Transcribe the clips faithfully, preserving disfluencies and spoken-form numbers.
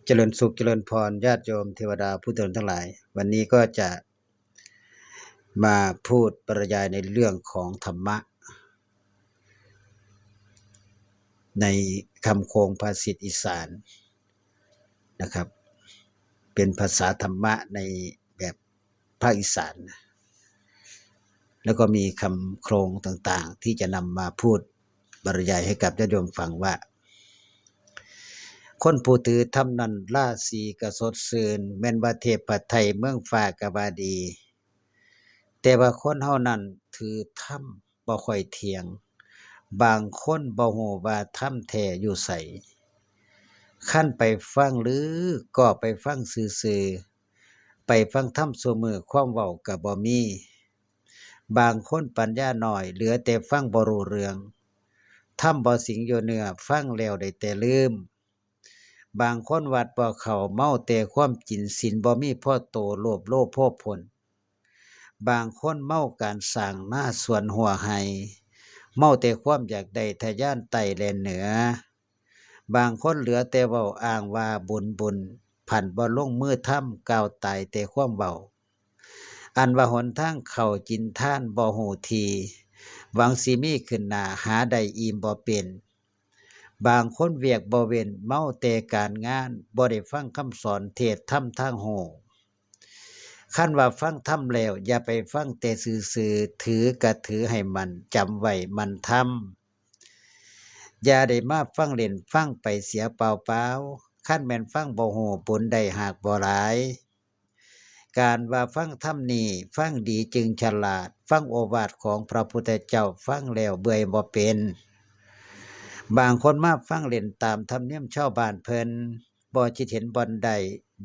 เจริญสุขเจริญพร ญาติโยมเทวดาผู้เจริญทั้งหลาย วันนี้ก็จะมาพูดบรรยายในเรื่องของธรรมะ ในคำโครงภาษิตอีสานนะครับ เป็นภาษาธรรมะในแบบภาคอีสานนะ แล้วก็มีคำโครงต่างๆ ที่จะนำมาพูดบรรยายให้กับญาติโยมฟังว่า คนผู้ถือธรรมนั้นราศีก็สดชื่น แม่นว่าเทพไทยเมืองฟ้าก็ว่าดี แต่ว่าคนเฮานั้นถือธรรมบ่ค่อยเที่ยง บางคนบ่ฮู้ว่าธรรมแท้อยู่ไส คันไปฟังหรือก็ไปฟังซื่อๆ ไปฟังธรรมซุมื้อความเว้าก็บ่มี บางคนปัญญาน้อยเหลือแต่ฟังบ่รู้เรื่อง ธรรมบ่สิงอยู่เนื้อ ฟังแล้วได้แต่ลืม บางคนวัดบ่เข้า เมาแต่ความกิน ศีลบ่มีพอโต โลภโลภโผน บางคนเมาการสร้างนาสวนหัวไฮ่ เมาแต่ความอยากได้ทะยานไต่แล่นเหนือ บางคนเหลือแต่เว้าอ้างว่าบุญบุญ ผันบ่ลงมือทำ กล่าวตายแต่ความเว้า อันว่าหนทางเข้ากินทานบ่ฮู้ที หวังสิมีขึ้นหน้า หาได้อิ่มบ่เป็น บางคนเวียกบ่เว้น เมาแต่การงาน บ่ได้ฟังคำสอนเทศน์ธรรมทางฮู้ คันว่าฟังธรรมแล้ว อย่าไปฟังแต่ซื่อๆ ถือกะถือให้มั่น จำไว้มั่นธรรม อย่าได้มาฟังเล่น ฟังไปเสียเปล่าๆ คันแม่นฟังบ่ฮู้ บุญได้หากบ่หลาย การว่าฟังธรรมนี้ ฟังดีจึงฉลาด ฟังโอวาทของพระพุทธเจ้า ฟังแล้วเบื่อบ่เป็น บางคนมาฟังเล่นตามธรรมเนียมชาวบ้านเพิ่น บ่คิดเห็นบ่อนใด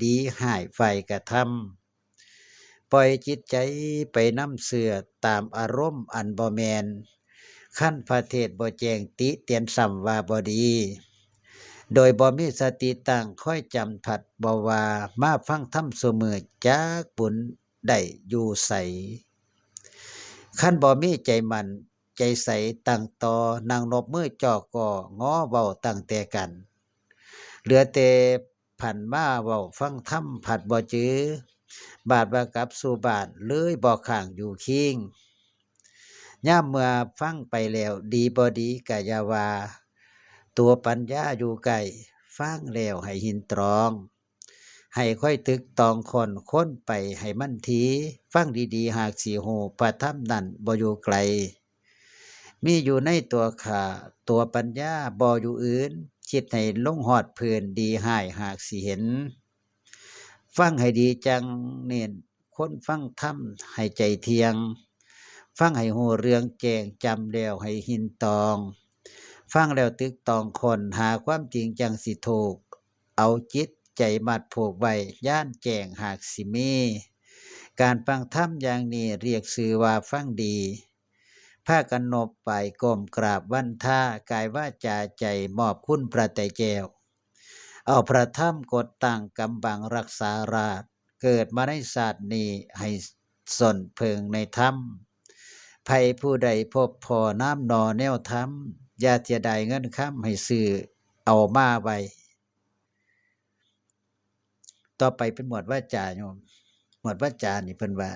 ดีฮ้ายฝ่ายกระทำ ปล่อยจิตใจไปนำเชื่อตามอารมณ์อันบ่แม่น คันพระเทศน์บ่แจ้งติเตียนซ้ำว่าบ่ดี โดยบ่มีสติตั้งคอยจำ ผัดบ่ว่ามาฟังธรรมซุมื้อ จักบุญได้อยู่ไส คันบ่มีใจมั่นใจใสตั้งต่อ นั่งนบมือจ่อก่อ งอเว้าตั้งแต่กัน เหลือแต่ผันมาเว้าฟังธรรม ผัดบ่จือ บาดว่ากลับสู่บ้าน เลยบ่ค้างอยู่คิง ยามเมื่อฟังไปแล้ว ดีบ่ดีกะอย่าว่า ตัวปัญญาอยู่ใกล้ ฟังแล้วให้หินตรอง ให้ค่อยตึกตองค้น ค้นไปให้มันถี่ ฟังดีๆ หากสิฮู้ พระธรรมนั้นบ่อยู่ไกล มีอยู่ในตัวข้า ตัวปัญญาบ่อยู่อื่น คิดให้ลงฮอดพื้น ดีฮ้ายหากสิเห็น ฟังให้ดีจั่งเน้น คนฟังธรรมให้ใจเที่ยง ฟังให้ฮู้เรื่องแจ้ง จำแล้วให้หินตอง ฟังแล้วตึกตองค้น หาความจริงจั่งสิถูก เอาจิตใจมัดผูกไว้ ญาณแจ้งหากสิมี การฟังธรรมอย่างนี้ เรียกชื่อว่าฟังดี พากันนบไหว้ก้มกราบวันทา กายวาจาใจมอบคุณพระไตรแก้ว เอาพระธรรมกดตั้งกำบังรักษาราช เกิดมาในชาตินี้ให้สนเพิงในธรรม ไผผู้ใดพบพ้อนามนอแนวธรรม อย่าเสียดายเงินคำ ให้ซื้อเอามาไว้ ต่อไปเป็นหมวดวาจาโยม หมวดวาจานี่เพิ่นว่า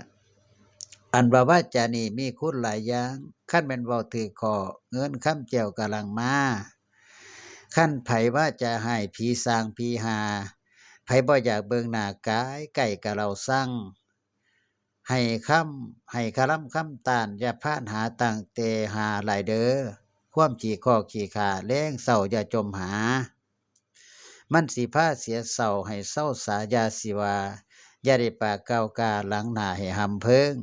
อันว่าวาจานี่มีคุณหลายอย่าง คันแม่นเว้าถืกข้อ เงินคำแก้วกำลังมา คันไผวาจาฮ้าย ผีสร้างผีห่า ไผบ่อยากเบิ่งหน้ากาย ใกล้กะเล่าซัง ให้คำ ให้คารำคำต้าน อย่าพานหาตั้งแต่หาหลายเด้อ ความขี้ข้อขี้ข้า แลงเช้าอย่าจมหา มันสิพาเสียเช้าให้เซาสา อย่าสิว่า อย่าได้ปากกล่าวกา หลังหน้าให้หำเพิง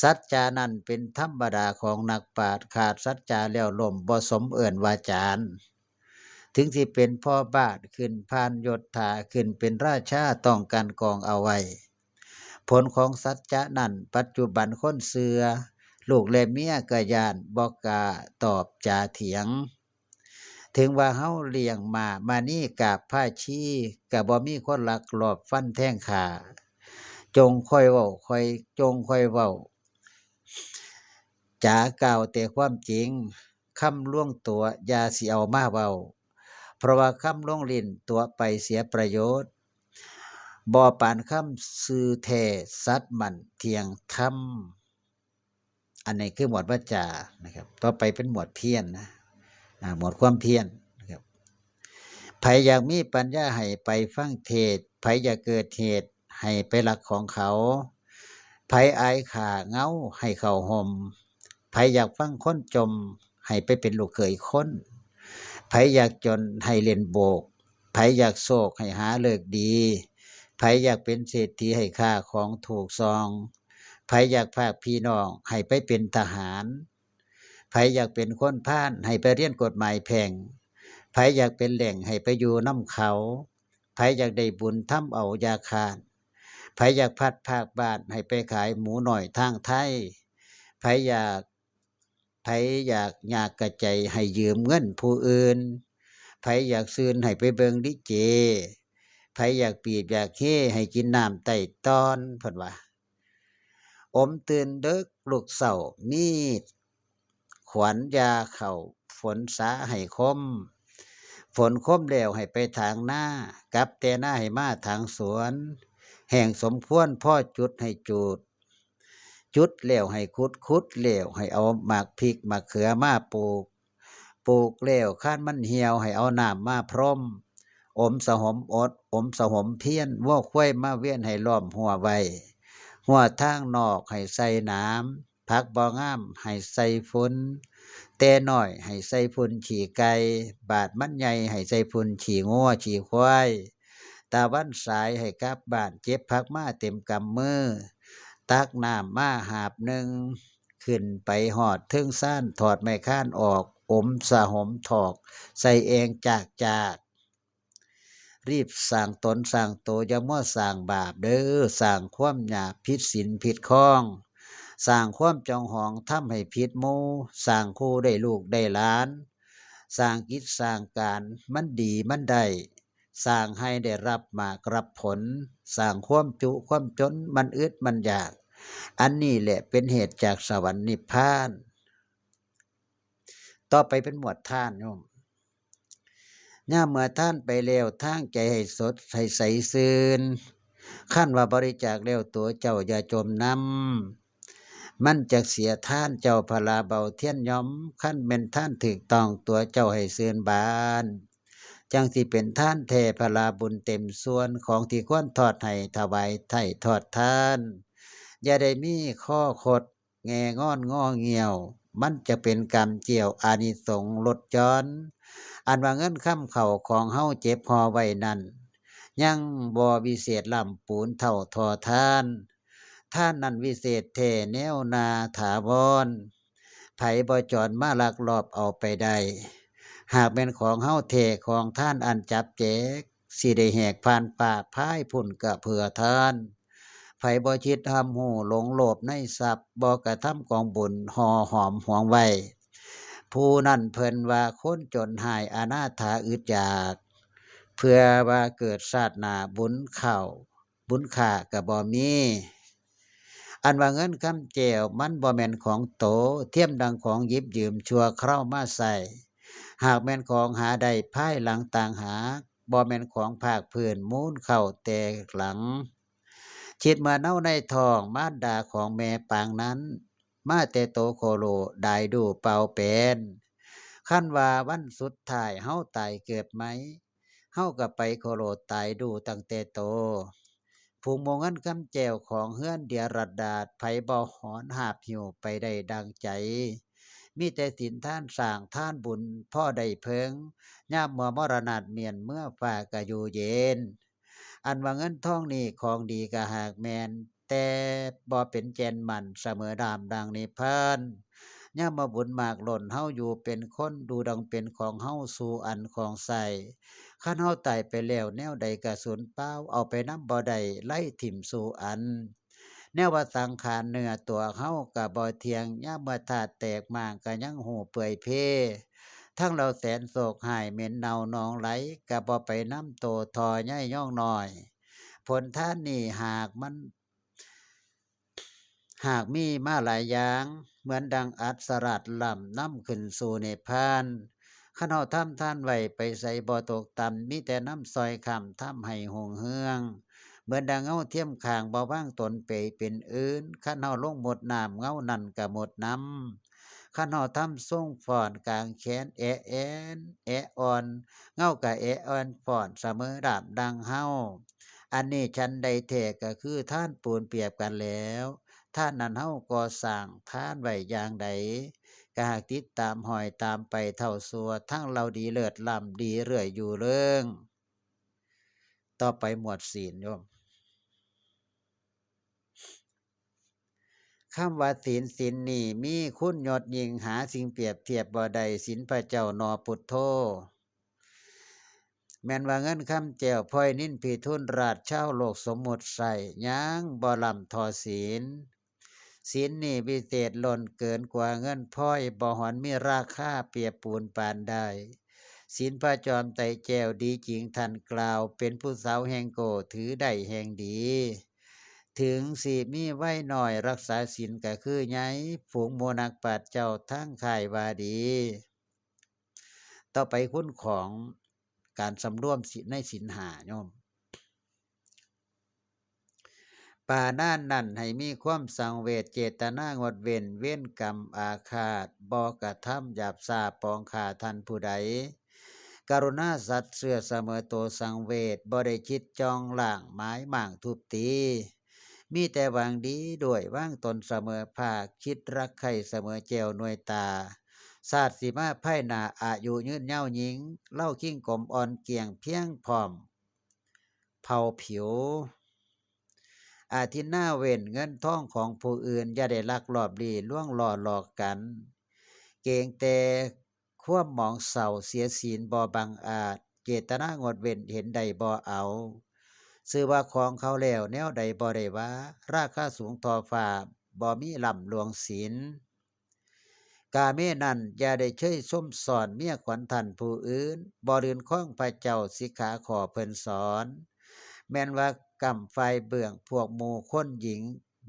สัจจานั้นเป็นธรรมดาของนักปราชญ์ ขาดสัจจาแล้วล้ม บ่สมเอิ้นว่าจารย์ ถึงสิเป็นพ่อบ้าน ขึ้นผ่านยศถา ขึ้นเป็นราชา ต้องกันกองเอาไว้ ผลของสัจจะนั้น ปัจจุบันคนเชื่อ ลูกและเมียก็ย้าน บ่กล้าตอบจ๋าเถียง ถึงว่าเฮาเลี้ยงม้ามานีกราบพาชี ก็บ่มีคนลักลอบฟันแทงฆ่า จงค่อยเว้า ค่อย จงค่อยเว้า จ๋ากล่าวแต่ความจริง คำลวงตั๋วอย่าสิเอามาเว้า เพ ราะว่าคำลงลิ้นตั๋วไปเสียประโยชน์ บ่ปานคำซื่อแท้สัตย์มั่นเที่ยงธรรม อันนี้คือหมวดวาจานะครับ ต่อไปเป็นหมวดเพียรนะ อ่า หมวดความเพียรนะครับ ไผอยากมีปัญญาให้ไปฟังเทศน์ ไผอยากเกิดเหตุให้ไปลักของเขา ไผอายข้าเหงาให้เข้าห่ม ไผอยากฟังคนจ่มให้ไปเป็นลูกเขยคน ไผอยากจนให้เล่นโบก ไผอยากโชคให้หาฤกษ์ดี ไผอยากเป็นเศรษฐีให้ค้าของถูกซอง ไผอยากพรากพี่น้องให้ไปเป็นทหาร ไผอยากเป็นคนพาลให้ไปเรียนกฎหมายแพ่ง ไผอยากเป็นแหล่งให้ไปอยู่นำเขา ไผอยากได้บุญทำเอาอย่าค้าน ไผอยากพลัดพรากบ้านให้ไปขายหมูน้อยทางไทย ไผอยาก ไผอยากยากกะใจให้ยืมเงินผู้อื่น ไผอยากซื่นให้ไปเบิ่งลิเก ไผอยากปีบอยากเฮให้กินน้ำใต้ตอน เพิ่นว่า อมตื่นเดิกลุกเช้า มีดขวานยาเข้า ฝนสาให้คม ฝนคมแล้วให้ไปถางนา กลับแต่นาให้มาถางสวน แห้งสมควรพอจุดให้จูด จุดแล้วให้ขุด ขุดแล้วให้เอาหมากพริกหมากเขือมาปลูก ปลูกแล้วคันมันเหี่ยวให้เอาน้ำมาพรม อมสะหมอด อมสะหมเพียร วัวควายมาเวียนให้ล้อมฮั้วไว้ ฮั้วทางนอกให้ใส่หนาม ผักบ่งามให้ใส่ฝุ่น แต่น้อยให้ใส่ฝุ่นขี้ไก่ บาดมันใหญ่ให้ใส่ฝุ่นขี้งัวขี้ควาย ตะวันสายให้กลับบ้าน เก็บผักมาเต็มกำมือ ตักน้ำมาหาบหนึ่ง ขึ้นไปฮอดเทิงซาน ถอดไม้คานออก อมสะหมถอก ใส่แอ่งจากจาก รีบสร้างตนสร้างโต อย่ามัวสร้างบาปเด้อ สร้างความหยาบ ผิดศีลผิดคอง สร้างความจองหอง ทำให้ผิดหมู่ สร้างคู่ได้ลูกได้หลาน สร้างกิจสร้างการ มันดีมันได้ สร้างให้ได้รับหมากรับผล สร้างความจุความจน มันอึดมันอยาก อันนี้แหละเป็นเหตุจากสวรรค์นิพพาน ต่อไปเป็นหมวดทานโยม ยามเมื่อทานไปแล้ว ทางใจให้สดให้ใสซื่น คันว่าบริจาคแล้วตัวเจ้าอย่าจมนำ มันจักเสียทาน เจ้าพลาเบาเทียนหย่อม คันแม่นทานถูกต้อง ตัวเจ้าให้ซื่นบาน จั่งสิเป็นทานแท้ พลาบุญเต็มส่วน ของที่ควรทอดให้ ถวายไถ่ทอดทาน อย่าได้มีข้อคด แง่งอนงอเงี่ยว มันจะเป็นกรรมเจี่ยว อานิสงส์ลดหย่อน อันว่าเงินคำเข้าของเฮาเก็บห่อไว้นั้น ยังบ่วิเศษล้ำปูนเท่าทอทาน ทานนั้นวิเศษแท้แนวนาถาวร ไผบ่จรมาลักลอบเอาไปได้ หากแม่นของเฮาแท้ ของทานอันจับแจก สิได้แหกผ่านป่าพายพุ่นกะเพื่อทาน ไผบ่คิดร่ำฮู้หลงโลภในทรัพย์ บ่กระทำกองบุญห่อหอมหวงไว้ ผู้นั้นเพิ่นว่าคนจนหายอนาถาอึดอยาก เพื่อว่าเกิดชาติหน้าบุญเข้า บุญค่าก็บ่มี อันว่าเงินคำแก้วมันบ่แม่นของโต เทียมดังของหยิบยืมชั่วคราวมาใช้ หากแม่นของหาได้ภายหลังต่างหาก บ่แม่นของภาคพื้นมูลเข้าแต่หลัง คิดเมื่อเนาในท้องมารดาของแม่ปางนั้น มาแต่โตโคโลดายดูเป่าแปน คันว่าวันสุดท้ายเฮาตายเกิดใหม่ เฮาก็ไปโคโลตายดูตั้งแต่โต ฝูงหมู่เงินคำแก้วของเฮือนเดียรัดดาด ไผบ่หอนหาบหิ้วไปได้ดังใจ มีแต่ศีลทานสร้างทานบุญพอได้เพิง ยามเมื่อมรณาตเมียนเมือฟ้าก็อยู่เย็น อันว่าเงินทองนี้ของดีก็หากแม่น แต่บ่เป็นแก่นมั่นเสมอดามดังนิพพาน ยามเมื่อบุญมากล้นเฮาอยู่เป็นคน ดูดังเป็นของเฮาสู่อันของใช้ คันเฮาตายไปแล้วแนวใดก็สูญเปล่า เอาไปนำบ่ได้ ไล่ถิ่มสู่อัน แนวว่าสังขารเนื้อตัวเฮาก็บ่เที่ยง ยามเมื่อธาตุแตกม้างก็ยังหูเปื่อยเพ ทั้งเราแสนโศกหายเหม็นเน่าหนองไหล ก็บ่ไปนำโตทอใยย่องน้อย ผลทานนี้หากมัน หากมีมาหลายอย่าง เหมือนดังอัศราชล้ำนำขึ้นสู่นิพพาน คันเฮาทำทานไว้ไปไสบ่ตกต่ำ มีแต่นำซ่อยค้ำทำให้รุ่งเรือง เหมือนดังเงาเทียมข้างบ่วางตนไปเป็นอื่น คันเฮาลงหมดน้ำเงานั้นก็หมดนำ คันเฮาทำทรงฟ้อนกางแขนแอะแอนแอะอ่อน เงาก็แอะอ่อนฟ้อนเสมอราบดังเฮา อันนี้ฉันใดแท้ก็คือทานปูนเปรียบกันแล้ว ทานนั้นเฮาก่อสร้างทานไว้อย่างใด ก็หากติดตามห้อยตามไปเท่าซัว ทั้งเราดีเลิศล้ำดีเรื่อยอยู่เริง ต่อไปหมวดศีลโยม คำว่าศีล ศีลนี่มีคุณยศยิ่งหาสิ่งเปรียบเทียบบ่ได้ ศีลพระเจ้าหนอพุทโธ แม่นว่าเงินคำแก้วพลอยนิลพิทูลราชชาวโลกสมมุติใส่ ยังบ่ล้ำเท่าศีล ศีลนี่วิเศษล้นเกินกว่าเงินพลอย บ่หวนมีราคาเปรียบปูนปานได้ ศีลพระจอมไตรแก้วดีจริงท่านกล่าว เป็นผู้สาวแห่งโก้ถือได้แห่งดี ถึงสิมีวัยน้อยรักษาศีลก็คือใหญ่ ฝูงหมู่นักปราชญ์เจ้าทั้งค่ายว่าดี ต่อไปคุณของการสำรวมศีลในศีลห้าโยม ปาณานั้นให้มีความสังเวช เจตนางดเว้น เวรกรรมอาฆาต บ่กระทำหยาบช้าปองฆ่าท่านผู้ใด กรุณาสัตว์เชื่อเสมอโตสังเวช บ่ได้คิดจองล้างหมายหมางทุบตี มีแต่หวังดีด้วยวางตนเสมอภาค คิดรักใคร่เสมอแก้วหน่วยตา ชาติสิมาภายหน้าอายุยืนยาวยิ่ง เล่าคิงกลมอ่อนเกลี้ยงเพียงพร้อม เผาผิว อาทินนาเว้นเงินทองของผู้อื่น อย่าได้ลักลอบลี้ลวงล่อหลอกกัน เกรงแต่ความหมองเศร้าเสียศีลบ่บังอาจ เจตนางดเว้นเห็นได้บ่เอา ชื่อว่าของเขาแล้วแนวใดบ่ได้ว่า ราคาสูงทอฟ้าบ่มีล้ำล่วงศีล กาเมนั้นอย่าได้เชยชมซ่อนเมียขวัญท่านผู้อื่น บ่ลื่นคองพระเจ้าสิกขาข้อเพิ่นสอน แม่นว่ากำฝ่ายเบื้องพวกหมู่คนหญิง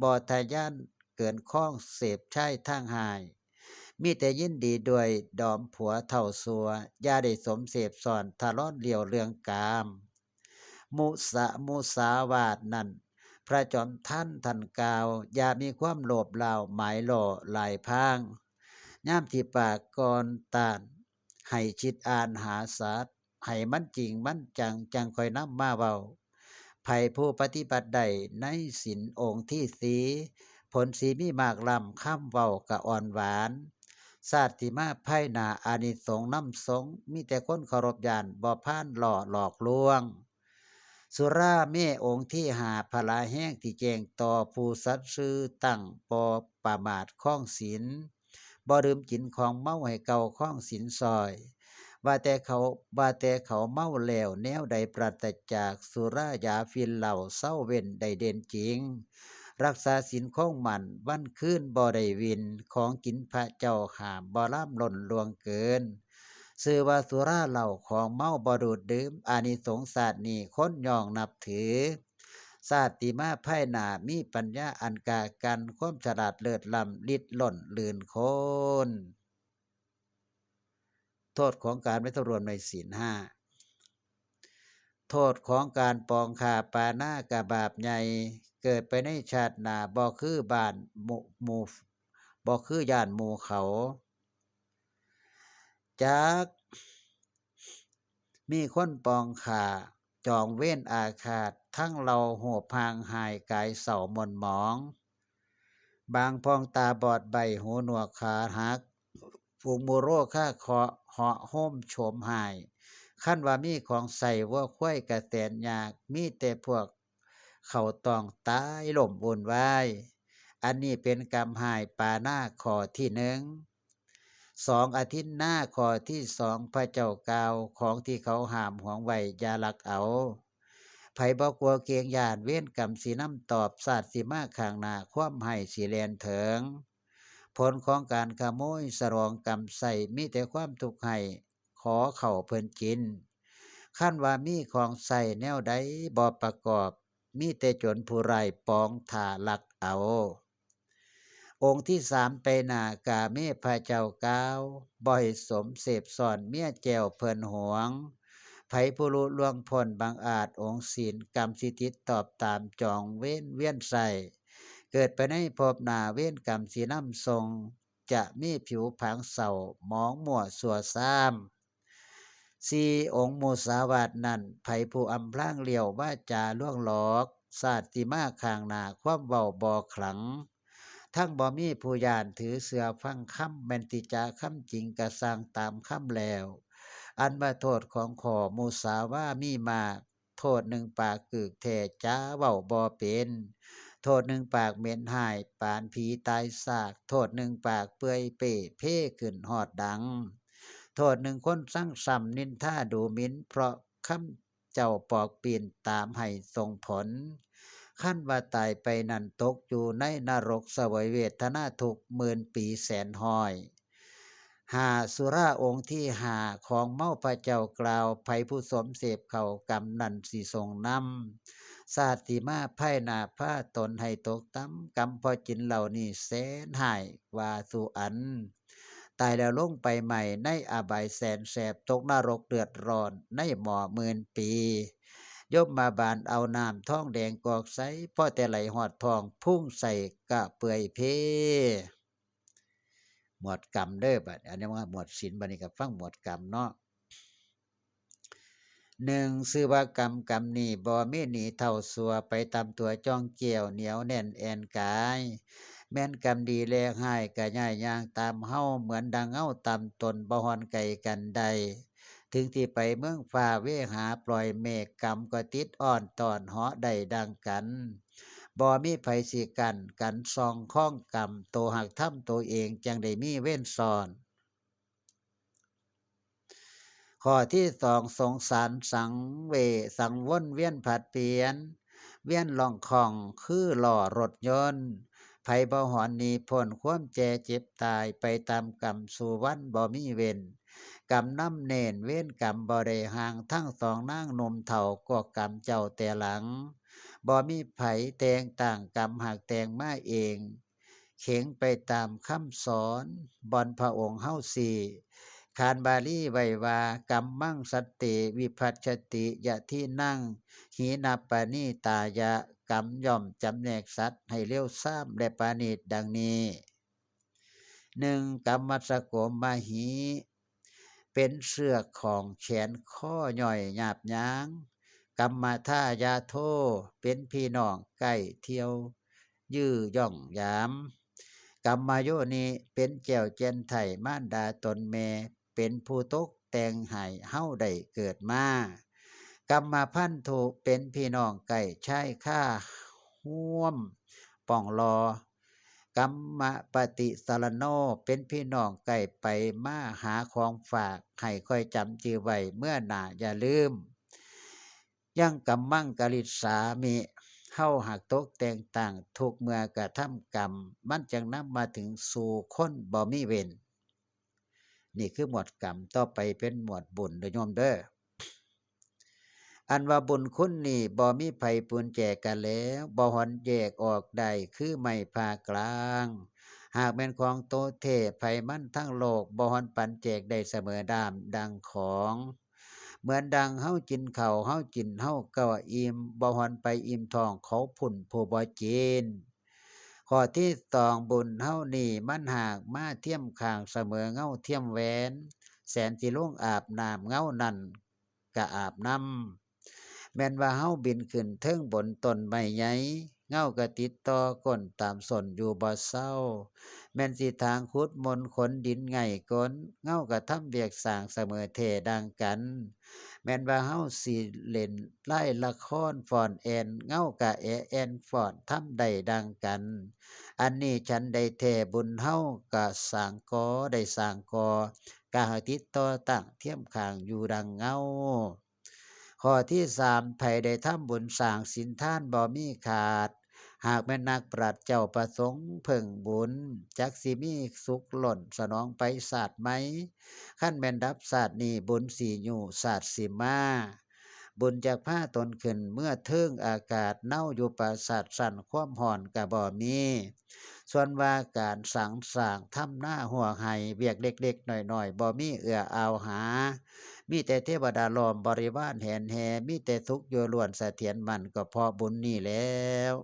บ่ทะยานเกินคองเสพชายทางฮ้าย มีแต่ยินดีด้วยดอมผัวเท่าซัว อย่าได้สมเสพซ่อนทะลอนเลี้ยวเรื่องกาม มุสา มุสาวาทนั้น พระจอมทันท่านกล่าว อย่ามีความโลภเล่าหมายล่อหลายพราง ยามที่ปากก่อนต้าน ให้คิดอ่านหาสัตว์ ให้มันจริงมันจังจังค่อยนำมาเว้า ไผผู้ปฏิบัติได้ในศีลองค์ที่สี่ ผลสิมีมากล้ำ คำเว้ากะอ่อนหวาน ชาติที่มาภายหน้าอานิสงส์นำส่ง มีแต่คนเคารพย่านบ่พานล่อหลอกลวง สุราเมองค์ที่ห้า พลาแฮงที่แจ้งต่อผู้สัตย์ซื่อตั้งบ่ประมาทครองศีล บ่ดื่มกินของเมาให้เก่าครองศีลซ่อย ว่าแต่เขา ว่าแต่เขาเมาแล้วแนวใดปราศจากสุรายาฝิ่นเหล้าเซาเว้นได้เด่นจริง รักษาศีลคงมั่นวันคืนบ่ได้วิน ของกินพระเจ้าห้ามบ่ลามล้นล่วงเกิน ชื่อว่าสุราเหล้าของเมาบ่ดูดดื่ม อานิสงส์ชาตินี้คนย่องนับถือ ชาติมาภายหน้ามีปัญญาอันกล้ากั๋น ความฉลาดเลิศล้ำ ฤทธิ์ล้นลื่นคน โทษของการไม่สำรวมในศีลห้า โทษของการปองฆ่าปาณากะบาปใหญ่ เกิดไปในชาติหน้าบ่คือบ้านหมู่ หมู่ บ่คือย่านหมู่เขา จัก มีคนปองฆ่า จองเวรอาฆาต ทั้งเล่าโหบห่างหายกายเศร้าหม่นหมอง บางพองตาบอดใบ้หูหนวกขาหัก ฝูงหมู่โรคาเคราะห์เหาะโฮมโฉมหาย คันว่ามีของใส่วัวควายกะแสนยาก มีแต่พวกเขาต้องตายล้มวุ่นวาย อันนี้เป็นกรรมฮ้ายปาณาข้อที่หนึ่ง สอง อทินนาข้อที่สอง พระเจ้ากล่าว ของที่เขาห้ามหวงไว้อย่าลักเอา ไผบ่กลัวเกรงย้านเวรกรรมสินำตอบ ชาติสิมาข้างหน้าความฮ้ายสิแล่นเถิง ผลของการขโมยสลองกรรมใส้ มีแต่ความทุกข์ฮ้าย ขอเข้าเพิ่นกิน คันว่ามีของใส้แนวใดบ่ประกอบ มีแต่โจรผู้ร้ายปองท่าลักเอา องค์ที่สามไปหน้ากาเมพระเจ้ากล่าว บ่ให้สมเสพซ่อนเมียแก้วเพิ่นหวง ไผผู้ลุล่วงพ้นบังอาจองค์ศีล กรรมสิติดตอบตามจองเวรเวียนใส่ เกิดไปในภพหน้าเวรกรรมสินำส่ง จะมีผิวผางเศร้าหมองมัวซั่วซ้ำ สี่องค์มุสาวาทนั้น ไผผู้อำพรางเลี้ยววาจาลวงหลอก ชาติมาข้างหน้าความเว้าบ่ขลัง ทั้งบ่มีผู้ย้านถือเชื่อฟังคำ แม่นติจาคำจริงกะสั่งตามคำแล้ว อันว่าโทษของข้อมุสาวามีมาก โทษหนึ่งปากกึกแท้จาเว้าบ่เป็น โทษหนึ่งปากเหม็นฮ้ายปานผีตายซาก โทษหนึ่งปากเปื่อยเป้เพขึ้นฮอดดัง โทษหนึ่งคนซังซ้ำนินทาดูหมิ่น เพราะคำเจ้าปอกปีนตามให้ส่งผล คันว่าตายไปนั้นตกอยู่ในนรกเสวยเวทนาทุกข์หมื่นปีแสนฮ้อย ห้าสุราองค์ที่ห้าของเมาพระเจ้ากล่าว ไผผู้สมเสพเข้ากรรมนั้นสิส่งนำ ชาติมาภายหน้าพาตนให้ตกต่ำ กรรมเพราะกินเหล้านี้แสนฮ้ายว่าสู่อัน ตายแล้วลงไปใหม่ในอบายแสนแสบ ตกนรกเดือดร้อนในหม้อหมื่นปี ยมมาบาลเอาน้ำทองแดงกอกใส พอแต่ไหลฮอดท้องพุงใส่กะเปื่อยเพ หมวดกรรมเด้อบัด อันนี้ว่าหมวดศีล บัดนี้ก็ฟังหมวดกรรมเนาะ หนึ่ง ชื่อว่ากรรม กรรมนี้บ่มีหนีเท่าซัว ไปตามตัวจ้องเกี่ยว เหนียวแน่นแอ่นกาย แม่นกรรมดีและฮ้ายก็ย้ายย่างตามเฮา เหมือนดังเงาตามตน บ่ฮ้อนไกลกันได้ ถึงที่ไปเมืองฟ้าเวหาปล่อยเมฆ กรรมก็ติดอ้อนต้อนเหาะได้ดังกัน บ่มีไผสิกั้นกันส่องคองกรรม โตหักทำโตเองจังได้มีเวรซ้อน ข้อที่สอง สงสารสังเวช สังวนเวียนผัดเปลี่ยน เวียนล่องคล่องคือล้อรถยนต์ ไผบ่หอนหนีพ้นความแก่เจ็บตาย ไปตามกรรมสู่วันบ่มีเว้น กรรมนำเน้น เวรกรรมบ่ได้ห่าง ทั้งสองนางหนุ่มเฒ่า ก็กรรมเจ้าแต่หลัง บ่มีไผแต่งตั้ง กรรมหากแต่งมาเอง เข็งไปตามคำสอน บ่อนพระองค์เฮาสี่ ขานบาลีไว้ว่า กัมมังสันติวิภัชชติ ยะทินัง หินปปะนีตายะ กรรมย่อมจำแนกสัตว์ให้เลวทรามและประณีตดังนี้ หนึ่ง กัมมัสสโกมมหิ เป็นเชือกของแขนข้อย่อยหยาบหยาง กัมมทายาโท เป็นพี่น้องใกล้เที่ยว ยื้อย่องยาม กัมมโยนิ เป็นแก้วแจ่นไท้มารดาตนแม่ เป็นผู้ตกแต่งให้เฮาได้เกิดมา กัมมพันธุ เป็นพี่น้องใกล้ชายคาฮ่วมป่องลอ กัมมปฏิสารโน เป็นพี่น้องใกล้ไปมาหาของฝาก ให้ค่อยจำจื่อไว้เมื่อหน้าอย่าลืม ยังกัมมังกริสสามิ เฮาหากตกแต่งตั้งทุกเมื่อกระทำกรรม มันจังนำมาถึงสู่คนบ่มีเวร นี่คือหมวดกรรม ต่อไปเป็นหมวดบุญเด้อโยมเด้อ อันว่าบุญคุณนี่บ่มีไผปูนแจกกันแล้ว บ่หอนแยกออกได้คือไม้ผ่ากลาง หากแม่นของโตแท้ไผมันทั้งโลก บ่หอนปันแจกได้เสมอด้ามดังของ เหมือนดังเฮากินข้าว เฮากินเฮาก็อิ่ม บ่หอนไปอิ่มท้องเขาพุ้นผู้บ่กิน ข้อที่สอง บุญเฮานี่มันหากมาเทียมข้างเสมอเงาเทียมแหวน แสนสิลงอาบน้ำเงานั้นก็อาบนำ แม่นว่าเฮาบินขึ้นเทิงบนต้นไม้ใหญ่ เงาก็ติดต่อก้นตามส้นอยู่บ่เซา แม่นสิถางขุดมนขนดินไง่ก้น เงาก็ทำเวียกสร้างเสมอแท้ดังกัน แม่นว่าเฮาสิเล่นลายละครฟ้อนแอ่น เงากะแอแอ่นฟ้อนทำได้ดังกัน อันนี้ฉันได้แท้บุญเฮากะสร้างก่อได้สร้างก่อ กะให้ติดต่อตั้งเทียมข้างอยู่ดังเงา ข้อที่สาม ไผได้ทำบุญสร้างศีลทานบ่มีขาด หากแม่นนักปราชญ์เจ้าประสงค์เพิ่งบุญ จักสิมีสุขล้นสนองไปชาติใหม่ คันแม่นดับชาตินี้บุญสิอยู่ชาติสิมา บุญจักพาตนขึ้นเมือเทิงอากาศ เนาอยู่ปราสาทชั้นความฮ้อนกะบ่มี ส่วนว่าการสังสร้างทำนาฮั่วไฮ่ เวียกเล็กๆน้อยๆ บ่มีเอื้ออ่าวหา มีแต่เทวดาล้อมบริวารแหนแห่ มีแต่สุขอยู่ล้วนเสถียรมั่น ก็เพราะบุญนี้แล้ว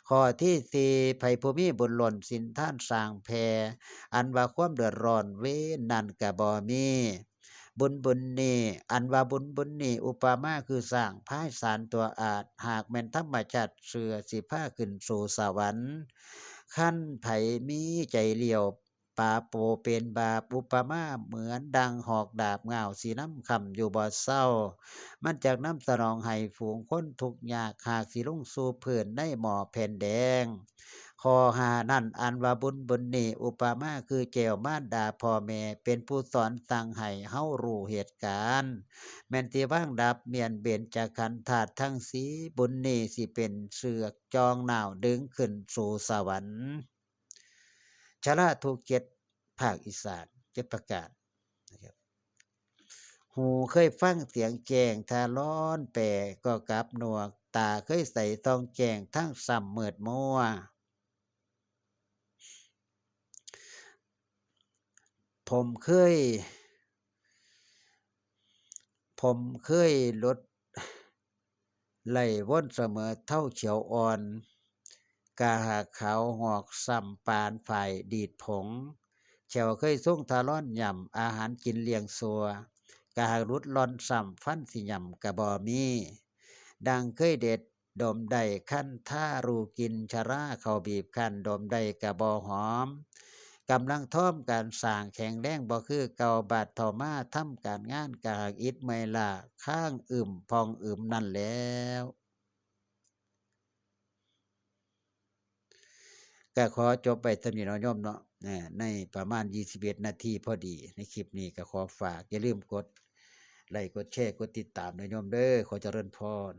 ข้อที่สี่ ไผผู้มีบุญล้นศีลทานสร้างแผ่ อันว่าความเดือดร้อนเวรนั้นกะบ่มี บุญบุญนี้ อันว่าบุญบุญนี้ อุปมาคือช้างพายสารตัวอาด หากแม่นธรรมชาติเชื่อสิพาขึ้นสู่สวรรค์ คันไผมีใจเลี้ยว ปาโปเป็นบาป อุปมาเหมือนดังหอกดาบง่าวสินำค้ำอยู่บ่เซา มันจักนำสนองให้ฝูงคนทุกข์ยาก หากสิลงสู่พื้นในหม้อแผ่นแดง ข้อห้านั้น อันว่าบุญบุญนี้ อุปมาคือแก้วมารดาพ่อแม่ เป็นผู้สอนสั่งให้เฮารู้เหตุการณ์ แม่นสิวางดับเมียนเบญจขันธ์ธาตุทั้งสี่ บุญนี้สิเป็นเชือกจ่องน้าวดึงขึ้นสู่สวรรค์ ชราทุกข์เจ็ด ภาคอีสาน เจ็ดประการนะครับ หูเคยฟังเสียงแจ้ง ถ้าร้อนแปรก็กลับหนวก ตาเคยใสส่องแจ้ง ทั้งซ้ำมืดมัว ผมเคย ผมเคยลด ไหลวนเสมอเท่าเขียวอ่อน กะหากขาวหงอกซ้ำปานฝ่ายดีดผง แขวเคยทรงทะลอนย่ำ อาหารกินเลี้ยงสัว กะหากหลุดล่อนซ้ำฟันสิย่ำกะบ่มี ดังเคยเด็ดดมได้คันทารู้กลิ่นชราเข้าบีบคั้น ดมได้กะบ่หอม กำลังทอมการสร้างแข็งแรงบ่คือเก่า บาดเฒ่ามาทำการงานกะหากอิดเมื่อยล้า ค้างอึมพองอึมนั่นแล้ว ก็ขอจบไปเท่านี้เนาะโยมเนาะ อ่า ในประมาณยี่สิบเอ็ดนาทีพอดี ในคลิปนี้ก็ขอฝาก อย่าลืมกดไลค์ กดแชร์ กดติดตามนะโยมเด้อ ขอเจริญพร